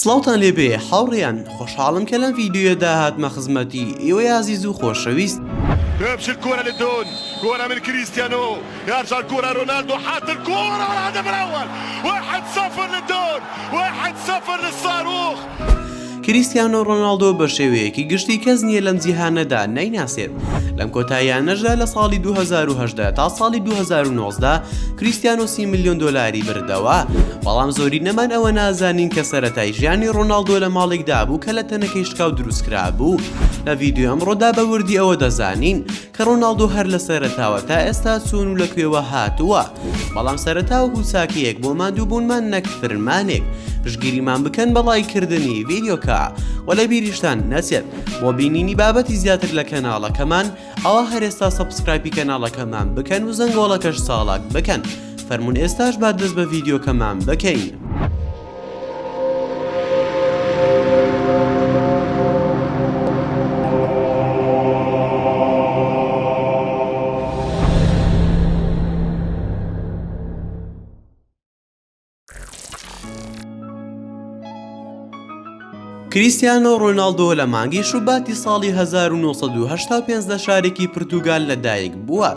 سڵاوتان لێبێ هاوڕێیان خۆشحاڵم کە لەم ڤیدیۆیەدا هاتمە خزمەتی ئێوەی ئازیز و خۆشەویست. تمشي الكرة للدون كرة من كريستيانو يرجع الكرة رونالدو حط الكرة والهدف الأول 1-0 للدون 1-0 للصاروخ. کریستیانۆ ڕۆناڵدۆ بە شێوەیەکی گشتی کەس نییە لەم جیهانەدا نەیناسێت. لەم کۆتاییانەشدا لە ساڵی 2018 تا ساڵی 2019 کریستیانۆ 30 ملیۆن دۆلاری بردەوە. بەڵام زۆرینەمان ئەوە نازانین کە سەرەتای ژیانی ڕۆناڵدۆ لە ماڵێکدا بوو کە لە تەنەکەی شکاو دروستکرابوو. لە ڤیدیۆی ئەمڕۆدا بە وردی ئەوە دەزانین کە ڕۆناڵدۆ هەر لە سەرەتاوە تا ئێستا چۆن و لە کوێوە هاتووە، بەڵام سەرەتا وەکو چاکەیەک بۆ ماندووبوونمان نەک فرمانێک، پشتگیریمان بکەن بە ڵایک کردنی ڤیدیۆکە و لە بیریشتان نەچێت بۆ بینینی بابەتی زیاتر لە کەناڵەکەمان ئەوا هەر ئێستا subscribe ی کەناڵەکەمان بکەن و زەنگۆڵەکەش چاڵاک بکەن فەرموون ئێستاش با دەست بە ڤیدیۆکەمان بکەین. کریستیانۆ ڕۆناڵدۆ لە مانگی شوباتی ساڵی 1985 لە شارێکی پرتوگال لەدایک بووە.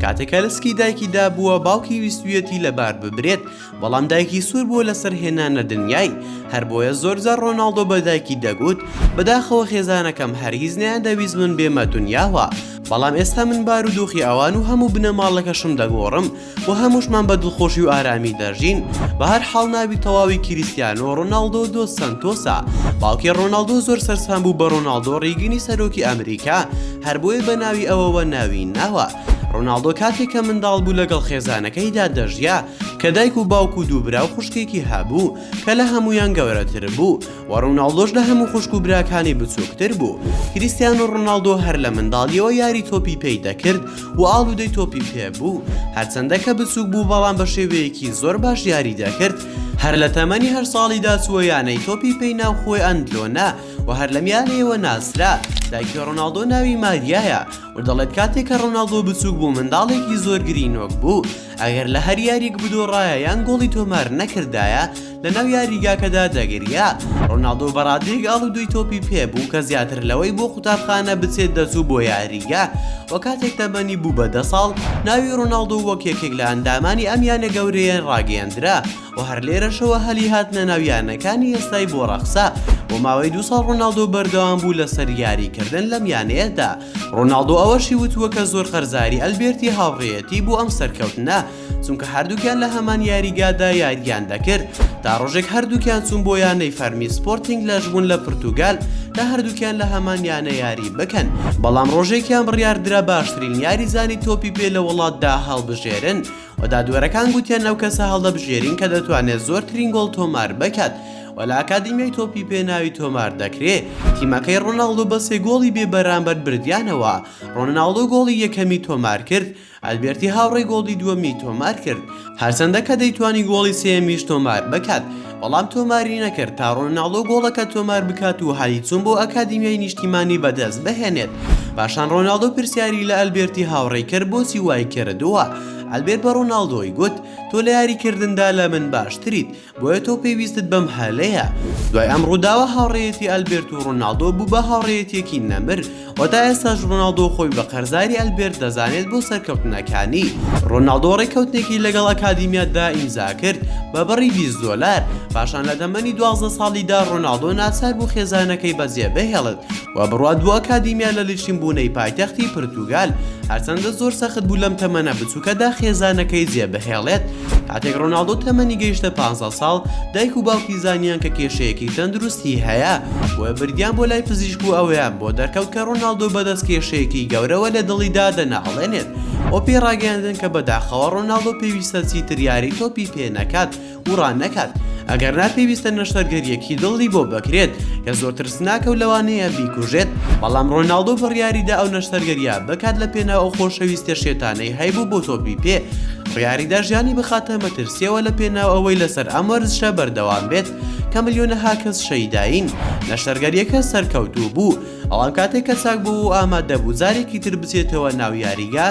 کاتێک کە لە سکی دایکیدا بووە باوکی ویستویەتی لەبار ببرێت، بەڵام دایکی سوور بووە لەسەر هێنانە دنیای، هەر بۆیە زۆرجار ڕۆناڵدۆ بە دایکی دەگوت، بەداخەوە خێزانەکەم هەرگیز نەیاندەویست من بێمە دنیاوە، بەڵام ئێستا من بارودۆخی ئەوان و هەموو بنەماڵەکەشم دەگۆڕم و هەمووشمان بە دڵخۆشی و ئارامی دەژین. بەهەرحاڵ ناوی تەواوی کریستیانۆ ڕۆناڵدۆ دۆس سەنتۆسە. باوکی ڕۆناڵدۆ زۆر سەرسام بوو بە ڕۆناڵدۆ ڕیگنی سەرۆکی ئەمریکا، هەر بۆیە بە ناوی ئەوەوە ناوی ناوە. ڕۆناڵدۆ کاتێک کە منداڵ بوو لەگەڵ خێزانەکەیدا دەژیا، کە دایک و باوک و دوو برا و خوشکێکی هەبوو کە لە هەموویان گەورەتر بوو و ڕۆناڵدۆش لە هەموو خوشک و براکانی بچووکتر بوو. کریستیانۆ ڕۆناڵدۆ هەر لە منداڵییەوە یاری تۆپی پێی دەکرد و ئاڵوودەی تۆپی پێ بوو، هەرچەندە کە بچووک بوو بەڵام بە شێوەیەکی زۆر باش یاری دەکرد، هەر لە تەمەنی هەشت ساڵیدا چووە یانەی تۆپی پێی ناوخۆی ئەندلۆنا و هەر لەم یانەیەوە ناسرا. دایکی ڕۆناڵدۆ ناوی ماریایە و دەڵێت کاتێک کە ڕۆناڵدۆ بچووک بوو منداڵێکی زۆر گرینۆک بوو، ئەگەر لە هەر یارییەک بدۆڕایە یان گۆڵی تۆمار نەکردایە لەناو یاریگاکەدا دەگریا. ڕۆناڵدۆ بە ڕادەیەک ئاڵوودەی تۆپی پێ بوو کە زیاتر لەوەی بۆ قوتابخانە بچێت دەچوو بۆ یاریگا و کاتێک تەمەنی بوو بە دە ساڵ ناوی ڕۆناڵدۆ وەک یەکێک لە ئەندامانی ئەم یانە گەورەیە ڕاگەیەندرا و هەر لێرەشەوە هەلی هاتنە ناو یانەکانی ئێستای بۆ ڕەخسا. بۆ ماوەی دوو ساڵ ڕۆناڵدۆ بەردەوام بوو لەسەر یاریکردن لەم یانەیەدا. ڕۆناڵدۆ ئەوەشی وتووە کە زۆر قەرزاری ئەلبێرتی هاوڕێیەتی بۆ ئەم سەرکەوتنە، چونکە هەردووکیان لە هەمان یاریگادا یارییان دەکرد، تا ڕۆژێک هەردووکیان چوون بۆ یانەی فەرمی سپۆرتینگ لشبوون لە پرتوگال تا هەردووکیان لە هەمان یانە یاری بکەن، بەڵام ڕۆژێکیان بڕیاردرا باشترین یاریزانی تۆپی پێ لە وڵاتدا هەڵبژێرن و دادوەرەکان گوتیان ئەو کەسە هەڵدەبژێرین کە دەتوانێت زۆرترین گۆڵ تۆمار بکات و لە ئەکادیمیای تۆپی پێ ناوی تۆمار دەکرێ. تیمەکەی ڕۆناڵدۆ بە سێ گۆڵی بێ بەرامبەر بردیانەوە، ڕۆناڵدۆ گۆڵی یەکەمی تۆمار کرد، ئەلبێرتی هاوڕێی گۆڵی دووەمی تۆمار کرد، هەرچەندە کە دەیتوانی گۆڵی سێیەمیش تۆمار بکات، بەڵام تۆماری نەکرد تا ڕۆناڵدۆ گۆڵەکە تۆمار بکات و هەلی چوون بۆ ئەکادیمیای نیشتیمانی بەدەست بهێنێت. پاشان ڕۆناڵدۆ پرسیاری لە ئەلبێرتی هاوڕێی کرد بۆچی وای کردووە، ئەلبێرت بە ڕۆناڵدۆی گوت، تۆ لە یاریکردندا لە من باشتریت، بۆیە تۆ پێویستت بەم هەلەیە. دوای ئەم ڕووداوە هاوڕێیەتی ئەلبێرت و ڕۆناڵدۆ بوو بە هاوڕێیەتییەکی نەمر و تا ئێستاش ڕۆناڵدۆ خۆی بە قەرزاری ئەلبێرت دەزانێت بۆ سەرکەوتنەکانی. ڕۆناڵدۆ ڕێککەوتنێکی لەگەڵ ئەکادیمیادا ئیمزا کرد بە بڕی 20 دۆلار، پاشان لە تەمەنی 12 ساڵیدا ڕۆناڵدۆ ناچار بوو خێزانەکەی بەجێبهێڵێت و بڕوات بۆ ئەکادیمیا لە لیشبۆنەی پایتەختی پرتوگال، هەرچەندە زۆر سەخت بوو لەم تەمەنە بچووکەدا خێزانەکەی جێبهێڵێت. کاتێک ڕۆناڵدۆ تەمەنی گەیشتە پانزە ساڵ، دایک و باوکی زانیان کە کێشەیەکی تەندروستی هەیە، بۆیە بردیان بۆ لای پزیشک و ئەوەیان بۆ دەرکەوت کە ڕۆناڵدۆ بەدەست کێشەیەکی گەورەوە لە دڵیدا دەناڵێنێت و پێی ڕاگەیاندن کە بەداخەوە ڕۆناڵدۆ پێویستە چیتر یاری تۆپی پێ نەکات و ڕانەکات ئەگەرنا پێویستە نەشتەرگەرییەکی دڵی بۆ بکرێت کە زۆر ترسناکە و لەوانەیە بیکوژێت، بەڵام ڕۆناڵدۆ بڕیاریدا ئەو نەشتەرگەرییە بکات لە پێناو ئەو خۆشەویستیە شێتانەی هەیبوو بۆ تۆپی پێ، بڕیاریدا ژیانی بخاتە مەترسیەوە لە پێناو ئەوەی لەسەر ئەم وەرزشە بەردەوام بێت کە ملیۆنەها کەس شەیدایین. نەشتەرگەرییەکە سەرکەوتوو بوو، بەڵام کاتێک کە چاک بوو و ئامادە بوو جارێکی تر بچێتەوە ناو یاریگا،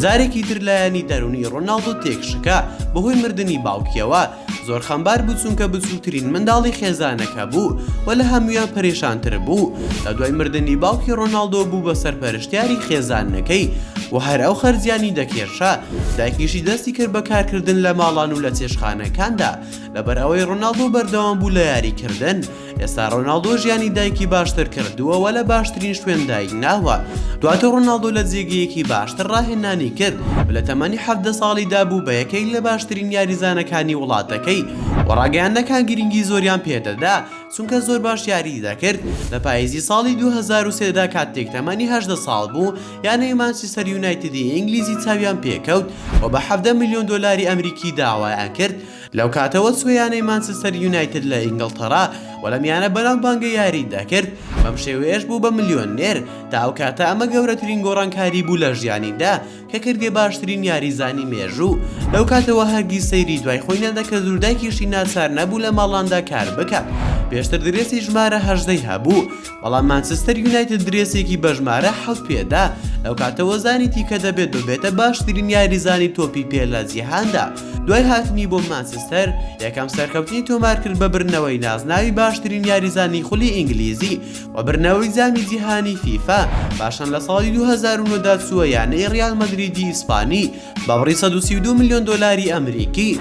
جارێکی تر لایەنی دەروونی ڕۆناڵدۆ تێکشکا بەهۆی مردنی باوکیەوە. زۆر خەمبار بوو چونکە بچووکترین منداڵی خێزانەکە بوو و لە هەموویان پەرێشانتر بوو. لە دوای مردنی باوکی ڕۆناڵدۆ بوو بە سەرپەرشتیاری خێزانەکەی و هەر ئەو خەرجیانی دەکێشا، دایکیشی دەستی کرد بە کارکردن لە ماڵان و لە چێشتخانەکاندا لەبەر ئەوەی ڕۆناڵدۆ بەردەوام بوو لە یاریکردن. ئێستا ڕۆناڵدۆ ژیانی دایکی باشتر کردووە و لە باشترین شوێن دایک ناوە. دواتر ڕۆناڵدۆ لە جێگەیەکی باشتر ڕاهێنانی کرد و لە تەمەنی 17 ساڵیدا بوو بە یەکێک لە باشترین یاریزانەکانی وڵاتەکەی و ڕاگەیاندنەکان گرنگی زۆریان پێدەدا چونکە زۆر باش یاریی دەکرد. لە پاییزی ساڵی 2003 دا کاتێک تەمەنی 18 ساڵ بوو، یانەی مانچستەر یونایتدی ئینگلیزی چاویان پێکەوت و بە 17 ملیۆن دۆلاری ئەمریکی داوایان کرد. لەو کاتەوە چووە یانەی مانچستەر یونایتد لە ئینگڵتەڕا و لەم یانە بەناوبانگە یاری دەکرد، بەم شێوەیەش بوو بە ملیۆنێر، تا ئەو کاتە ئەمە گەورەترین گۆڕانکاری بوو لە ژیانیدا کە کردیە باشترین یاریزانی مێژوو، لەو کاتەوە هەرگیز سەیری دوای خۆی نەدەکرد و دایکیشی ناچار نەبوو لە ماڵاندا کار بکات، پێشتر درێسی ژمارە هەژدەی هەبوو، بەڵام مانچستەر یونایتد درێسێکی بە ژمارە حەوت پێدا، لەو کاتەوە زانیتی کە دەبێت ببێتە باشترین یاریزانی تۆپی پێ لە جیهاندا. دوای هاتنی بۆ مانچستەر، یەکەم سەرکەوتنی تۆمارکرد بە بردنەوەی نازناوی باشترین یاریزانی خولی ئینگلیزی و بردنەوەی جامی جیهانی فیفا، پاشان لە ساڵی 2009 دا چووە یانەی ریال مەدریدی ئیسپانی بە بڕی 132 ملیۆن دۆلاری ئەمریکی.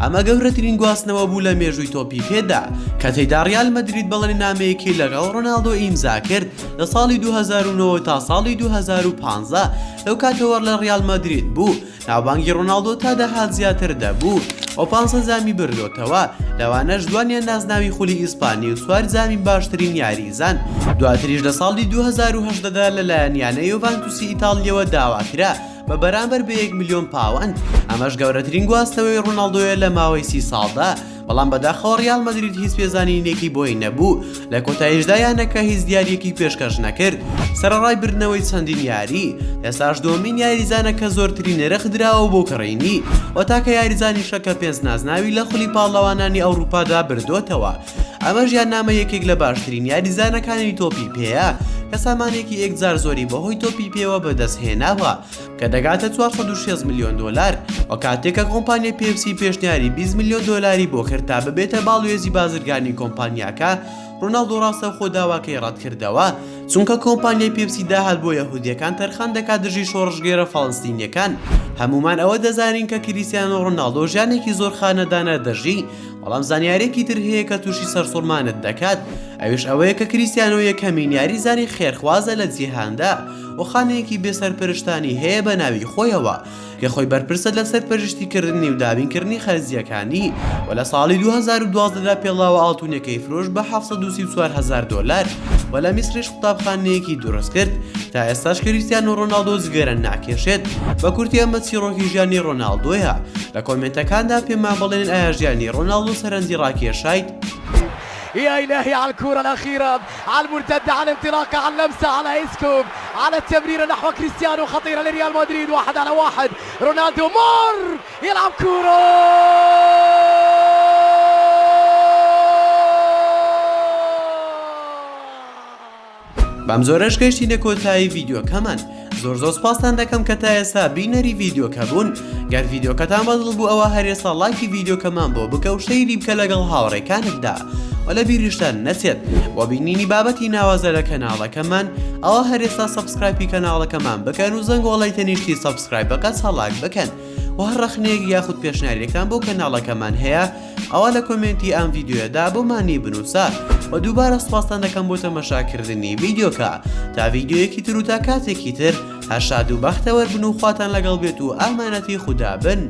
ئەمە گەورەترین گواستنەوە بوو لە مێژووی تۆپی پێدا، کە تێیدا ریال مەدرید بەڵێننامەیەکی لەگەڵ رۆناڵدۆ ئیمزا کرد لە ساڵی 2009 تا ساڵی 2015، لەو کاتەوە لە ریال مەدرید بوو، ناوبانگی رۆناڵدۆ تا دەهات زیاتر دەبوو و پانزە جامی بردۆتەوە، لەوانەش دوانیان نازناوی خولی ئیسپانی و چوار جامی باشترین یاریزان، دواتریش لە ساڵی 2018 دا لەلایەن یانەی یۆڤانتوسی ئیتاڵییەوە داواکرا بە بەرامبەر بە یەک ملیۆن پاوەند، ئەمەش گەورەترین گواستنەوەی رۆناڵدۆیە لە ماوەی 30 ساڵدا، بەڵام بەداخەوە ریال مەدرید هیچ پێزانینێکی بۆی نەبوو، لە کۆتاییشدا یانەکە هیچ دیارییەکی پێشکەش نەکرد، سەرەڕای بردنەوەی چەندین یاری، ئێستاش دووەمین یاریزانە کە زۆرترین نرخ دراوە بۆ کڕینی و تاکە یاریزانیشە کە پێنج نازناوی لە خولی پاڵەوانانی ئەوروپادا بردۆتەوە، ئەمەش یاننامە یەکێک لە باشترین یاریزانەکانی تۆپی پێیە کە سامانێکی ئێکجار زۆری بەهۆی تۆپی پێوە بەدەستهێناوە. کە دەگاتە 460 ملیۆن دۆلار و کاتێک کە کۆمپانیای پێپسی پێشنیاری 20 ملیۆن دۆلاری بۆ کرد تا ببێتە باڵوێزی بازرگانی کۆمپانیاکە، ڕۆناڵدۆ ڕاستەوخۆ داواکەی ڕەتکردەوە، چونکە کۆمپانیای پێپسی داهات بۆ یەهودییەکان تەرخان دەکات دژی شۆڕشگێرە فەڵەستینییەکان. هەموومان ئەوە دەزانین کە کریستیانۆ ڕۆناڵدۆ ژیانێکی زۆر خانەدانە دەژی، بەڵام زانیارییەکی تر هەیە کە تووشی سەرسوڕمانت دەکات، ئەویش ئەوەیە کە کریستیانۆ یەکەمین یاریزانی خێرخوازە لە جیهاندا و خانەیەکی بێ سەرپەرشتانی هەیە بە ناوی خۆیەوە کە خۆی بەرپرسە لە سەرپەرشتیکردنی و دابینکردنی خەرجییەکانی و لە ساڵی 2012 دا پێڵاوە ئاڵتونیەکەی فرۆشت بە 734 هەزار دۆلار و لە میسریش قوتابخانەیەکی دروست کرد تا ئێستاش کریستیانۆ ڕۆناڵدۆ جگەرە ناکێشێت بە کورتی ئەمە چیڕۆکی ژیانی ڕۆناڵدۆیە لە کۆمێنتەکاندا پێمان بڵێن ئایا ژیانی ڕۆناڵدۆ سەرنجی ڕاکێشایت؟ يا إلهي على الكرة الأخيرة على المرتدة على الانطلاقة على اللمسة على إسكو على التمريرة نحو كريستيانو خطيرة لريال مدريد واحد على واحد رونالدو مر يلعب كرة. بەم جۆرەش گەشتینە کۆتایی ڤیدیۆکەمان زۆر زۆر سپاستان دەکەم کە تا ئێستا بینەری ڤیدیۆکە بوون گەر ڤیدیۆکەتان بەدڵ بوو ئەوە هەر ئێستا ڵایکی ڤیدیۆکەمان بۆ بکە و share ی بکە لەگەڵ هاوڕێکانتدا و لە بیریشتان نەچێت بۆ بینینی بابەتی ناوازە لە کەناڵەکەمان ئەوە هەر ئێستا subscribe ی کەناڵەکەمان بکەن و زەنگۆڵەی تەنیشتی subscribe ەکە چالاک بکەن و هەر ڕەخنەیەک یاخود پێشنیارێکتان بۆ کەناڵەکەمان هەیە ئەوا لە کۆمێنتی ئەم ڤیدیۆیەدا بۆمانی بنووسە و دووبارە سوپاستان دەکەم بۆ تەمەشاکردنی ڤیدیۆکە تا ڤیدیۆیەکی تر و تا کاتێکی تر هەر شاد و بەختەوەر بن و خواتان لەگەڵ بێت و ئامانەتی خودا بن.